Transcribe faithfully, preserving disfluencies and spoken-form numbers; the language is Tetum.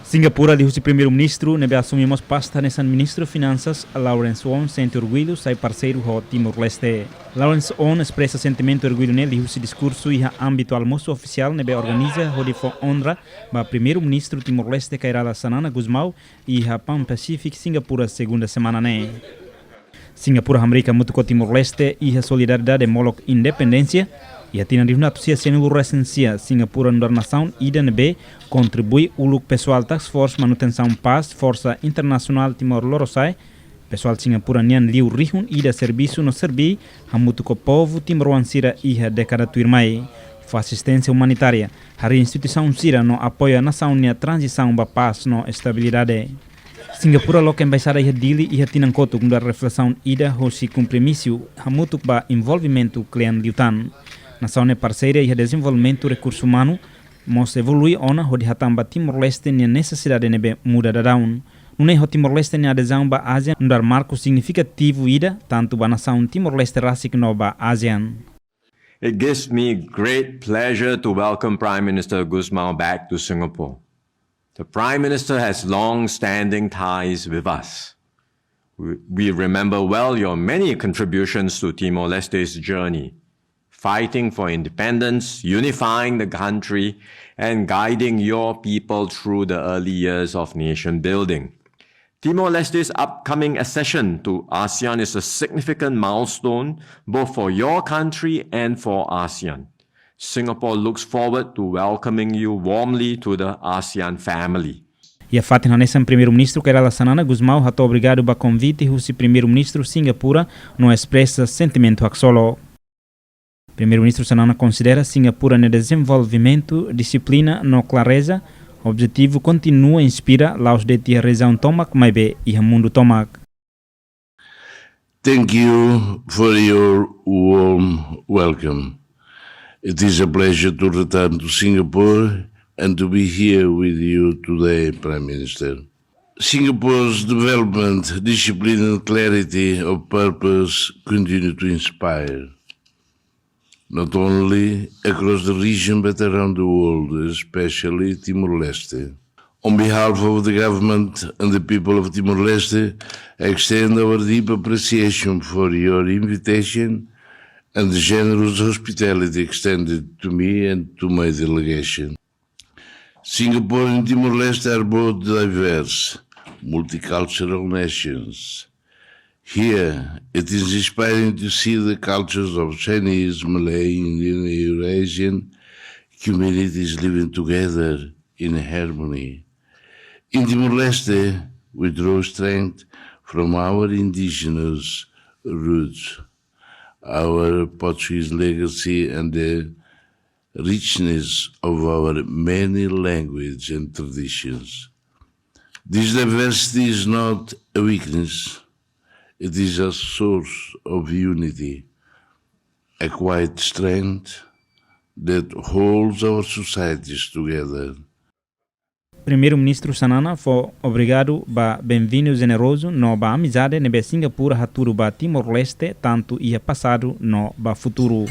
Singapura liuhusi Primeiru-Ministru ne'ebé asume mós pasta hanesan Ministru Finansas, Lawrence Wong sente orgullu sai parseiru ho Timor-Leste. Lawrence Wong espresa sentimentu orgullu ne'e liuhusi diskursu iha ámbitu almosu ofisiál ne'ebé organiza hodi fó onra ba Primeiru-Ministru Timor-Leste Kay Rala Xanana Gusmão iha Pan Pacific, Singapura, segunda semana ne'e. Singapura hamriik hamutuk ho Timor-Leste iha solidariedade molok independénsia. Iha tinan rihun atus sia sianulu resin sia, Singapura nu'udar nasaun ida ne'ebé kontribui uluk pesoál Task Force Manutensaun Pás Forsa Internasionál Timor Lorosa'e. Pesoál Singapura nian liu rihun ida servisu no serví hamutuk ho povu timoroan sira iha dékada tuirmai. Fó asisténsia umanitária, harii instituisaun sira no apoia nasaun nia tranzisaun ba pás no estabilidade. Singapura loke embaixada iha Dili iha tinan kotuk nu'udar reflesaun ida hosi kompromisu hamutuk ba envolvimentu kle'an liután. Nasaun ne'e parseria iha dezenvolvimentu rekursu umanu mós evolui ona hodi hatán ba Timor-Leste nia nesesidade ne'ebé muda daudaun. Nune'e ho Timor-Leste nia adezaun ba ASEAN nu'udar marku signifikativu ida tantu ba nasaun Timor-Leste rasik no ba ASEAN. It gives me great pleasure to welcome Prime Minister Gusmão back to Singapore. The Prime Minister has long-standing ties with us. We, we remember well your many contributions to Timor-Leste's journey, fighting for independence, unifying the country, and guiding your people through the early years of nation building. Timor-Leste's upcoming accession to ASEAN is a significant milestone both for your country and for ASEAN. Singapore looks forward to welcoming you warmly to the ASEAN family. Iha fatin hanesan, Primeiru-Ministru Kay Rala Xanana Gusmão hato'o obrigadu ba konvite husi Primeiru-Ministru Singapura no espresa sentimentu haksolok. Primeiru-Ministru Xanana konsidera Singapura nia dezenvolvimentu, dixiplina no klareza, objetivu kontinua inspira, la'ós de'it iha rejiaun tomak, maibé iha mundu tomak. Thank you for your warm welcome. It is a pleasure to return to Singapore and to be here with you today, Prime Minister. Singapore's development, discipline and clarity of purpose continue to inspire, not only across the region but around the world, especially Timor-Leste. On behalf of the government and the people of Timor-Leste, I extend our deep appreciation for your invitation and the generous hospitality extended to me and to my delegation. Singapore and Timor-Leste are both diverse, multicultural nations. Here, it is inspiring to see the cultures of Chinese, Malay, Indian, Eurasian communities living together in harmony. In Timor-Leste, we draw strength from our indigenous roots, our Portuguese legacy, and the richness of our many languages and traditions. This diversity is not a weakness, it is a source of unity, a quiet strength that holds our societies together. Primeiru-Ministru Xanana fó obrigadu ba benvindu jenerozu no ba amizade ne'ebé Singapura hatudu ba Timor-Leste, tantu iha pasadu no ba futuru.